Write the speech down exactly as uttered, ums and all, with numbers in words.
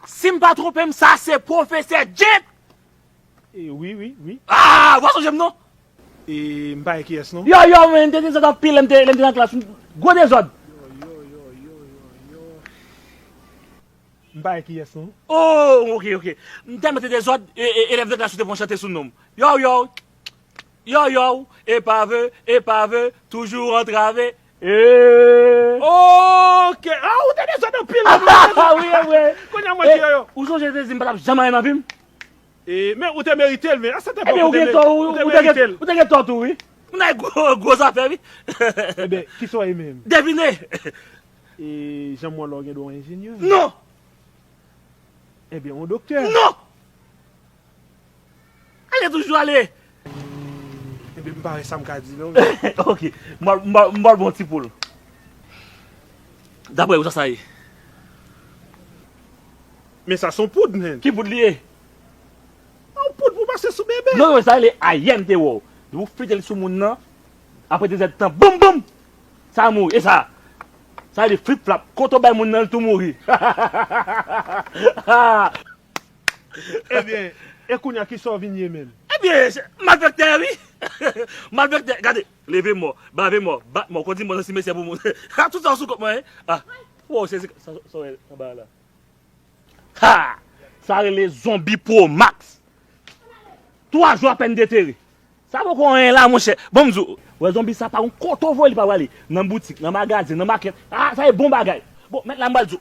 Si m pa twonpe m, sa se pwofesè Jet! E, wi, wi, wi. Ah, w pa sonje m non? E, m pa wè kiyès non. Yo, yo, men, m te dezòd anpil lè m te, lè m te nan klas. Gwo dezòd. M pa wè kiyès non. Oh, ok, ok. M tèlman te dezòd, e, e, elèv de klas yo te pran chante sou non m. Yo, yo. Yo, yo. Epave, epave, toujou antrave. E. Ok. Ah, ou te dezòd anpil. Ah, wi, wi. Kounye a mwen di yo, yo. Ou sonje te di m pa t ap janm anyen nan vi m? E, men ou te merite l, men. A sèten Ebyen, ou gen tò, ou te gen tò tou, wi. Ou nan gwo, gwo zafè, wi. Ebyen, kisa w ye menm? Devine. E, jan m wè w la, w gen dwa w enjenyè. Non. Ebyen, w doktè. Non. Ale toujou ale. Ebyen, m pa wè sa m ka di non. Ok. M ba, m ba, m ba l bon ti poul. Daprè ou, sa sa ye? Men sa se yon poud, men. Ki poud li ye? Yon poud pou pase sou bebe. Non, non, sa rele ayè m te wè w. Depi w fete l sou moun nan, apre de zèdtan, boum, boum! Sa mouri. E sa? Sa rele flip flap. Kote w bay moun nan, l tou mouri. Ebyen, e kounye a, kisa w vin ye menm? Ebyen, malfektè, wi. Malfektè, gade, leve mò, bave mò, bat mò, kondi mò nan simetyè pou moun. Ha, tout sa sou kont mwen, hein? Ah, wow, sezi, sa, sa, sa, anba la. Ha! Sa rele zonbi Pro Max. Twa jou apèn detere. Sa poko anyen la, monchè. Bon, m di w, wè zonbi sa pa yon kote w voye li pa prale. Nan boutik, nan magazen, nan makèt. Ah, sa e bon bagay. Bon, mèt la m pral di w.